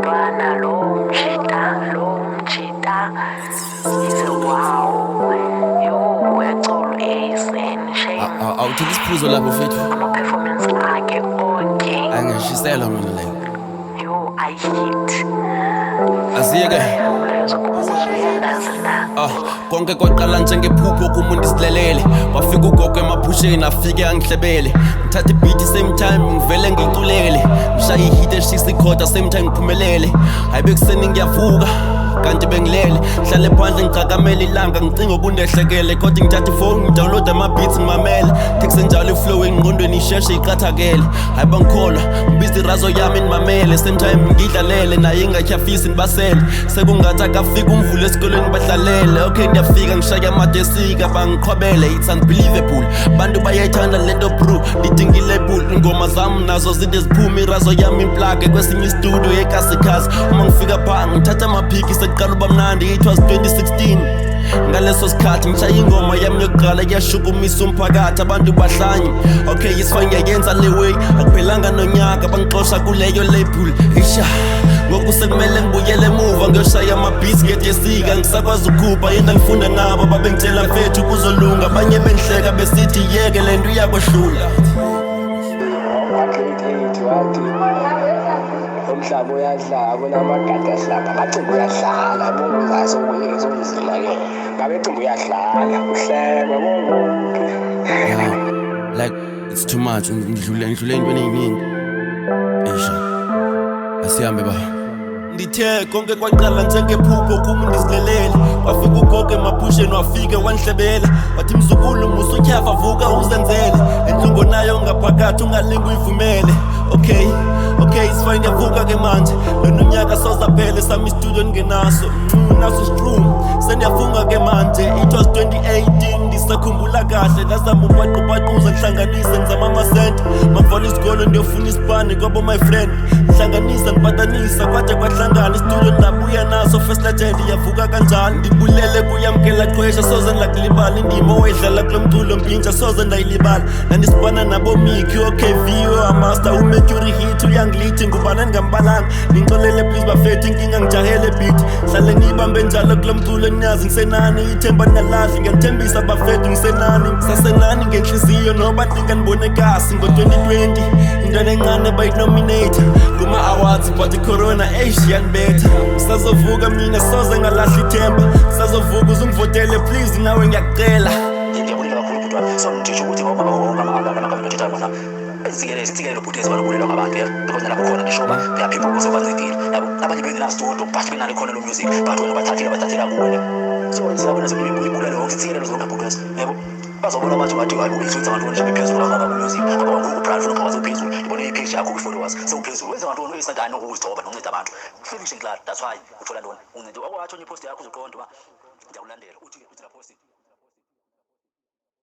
Ntwana lo mjita, lo mjita is a wow. Yo, uyacula u-Ace and shame. Awuthola isiphuzo lapho, mfethu. Ama-performance akhe onke. Angishiselwa mina like. Yo, I hit. Asiyeke. Umlayezo kubuzo uyandazi na. Ah, konke kwaqala njengephupho kumuntu isilelele. Wafika ugogo emaphusheni, afike angihlebele. Ngithatha i-beat, same time ngivele ngiculele. Ngishaye i-hit eshisa ikhota, same time ngiphumelele. Hayi, bekuseni ngiyavuka kanti bengilele. Ngihlale phandle ngicakamele ilanga, ngicinga okundehlekele, kodwa ngithatha ifoni, ngidownload ama-beats, ngimamele. Teksenjalo i-flow engqondweni isheshe iqathakele. Hayi, bangikholwa, ngibiza irazo yami nimamele, same time ngidlalele naye ingatyhafisi nibasele. Sekungathi akafika umvulo esikolweni badlalele. Okay, ndiyafika, ngishaya amadesika, bangiqhwabele. It's unbelievable, bantu bayayithanda lento bru. Ndidinga i-label, ingoma zami nazo zide ziphume. Irazo yami implage kwesinye istudio yekasikazi. Uma ngifika pha ngithatha amaphiki, sekuqala uba mnandi. It was 2016 ngaleso sikhathi ngishaya ingoma yami yokuqala, iyashukumisa umphakathi, abantu bahlanye. Okay, it's fine, ngiyayenza le way. Akuphelanga nonyaka bangixosha kuleyo label. Isha, ngoku sekumele ngibuyele emuva ngiyoshaya ama-beats ngedesika. Ngisakwazi ukukhupha yena ngifunda nabo babengitshela, mfethu, kuzolunga. Abanye bengihleka besithi yeke le nto, iyakwehlula. Grade 8 wathi umhlaba uyadlala, kunamagadi ahlamba, amacimbi uyadlala bonke, sokunzima-ke ngabe cimbi uyadlala uhlekwe konke. Yeah, like it's too much. Ngidlule entweni ey'ningi. Isha, asihambe ba. Ndithe konke kwaqala njengephupho kum ndizilelele. Wafika ugogo emaphusheni, wafike wandihlebela, wathi, "Mzukulu, musutyhafa, vuka uzenzele intlungu nayo ngaphakathi, ungalingi uyivumele." Okay, it's fine, ndiyavuka ke manje. Lona unyaka sozaphele sami istudio ndingenaso naso istrum, sendiyafunga ke manje. It was 2018, ndisakhumbula kahle, ndazama ubaqubhaquza, ndihlanganise, ngizama amasenti. Makuvala isikolo ndiyofuna isipani kwabo my friend, ndihlanganisa, ndipatanisa, kwade kwahlangana istudio, ndabuya naso First Legend, iyavuka kanjani. Ndibulele kuyamkela qhwesha, soze ndakulibala indima owayidlala kulo mculo mpintsha, soze ndayilibala. Ndandisipana nabomiki, okv, amaster, umercury hit, uyangilithi ngubani endingambalanga. Ningixolele please bafethu, inkinga ngijahele beat. Hlale niyibambe njalo kulo mculo, niyazi ngisenani, ithemba ningalahli, ngiyanithembisa bafethu, ngisenani, ngisasenani ngenhliziyo noba ninganibone kasi. Ngo-2020 intwana encane bayinominate kuma-awards, but icorona eish yanibetha. Ngisazovuka mina, soze ngalahla ithemba, ngisazovuka. Uzungivotele please, nawe ngiyakucela. Ngiyabulela kakhulu bhuti wami. So ngithisho ukuthi ngoba bona izikelelo bhuti ezibalulelwa ngabantu, yeah, because nalapho khona ngisho ba there are people who bancedile yabo, abanye bengenastudio but benalo ikhono lo music, but wena bathathile, bathathela kuwe. So siyabona sibulele wonke izikelelo zonke bhuti, yabo. Bazobona manje bathi, "Hayi, uyizwenza ngantoni nje bephezulu kangaka ku-music?" Ngoba ngoku brand ufuna ukwazi uphezulu, ngibone i-page yakho kwi-followers sewuphezulu, wenza ngantoni? Uyisandani ukuzithoba nokunceda abantu, finish and glad. That's why uthola ntoni? Uncede wakwatsho enye i-post yakho, uzoqonda uba ndiyakulandela, uthi la post.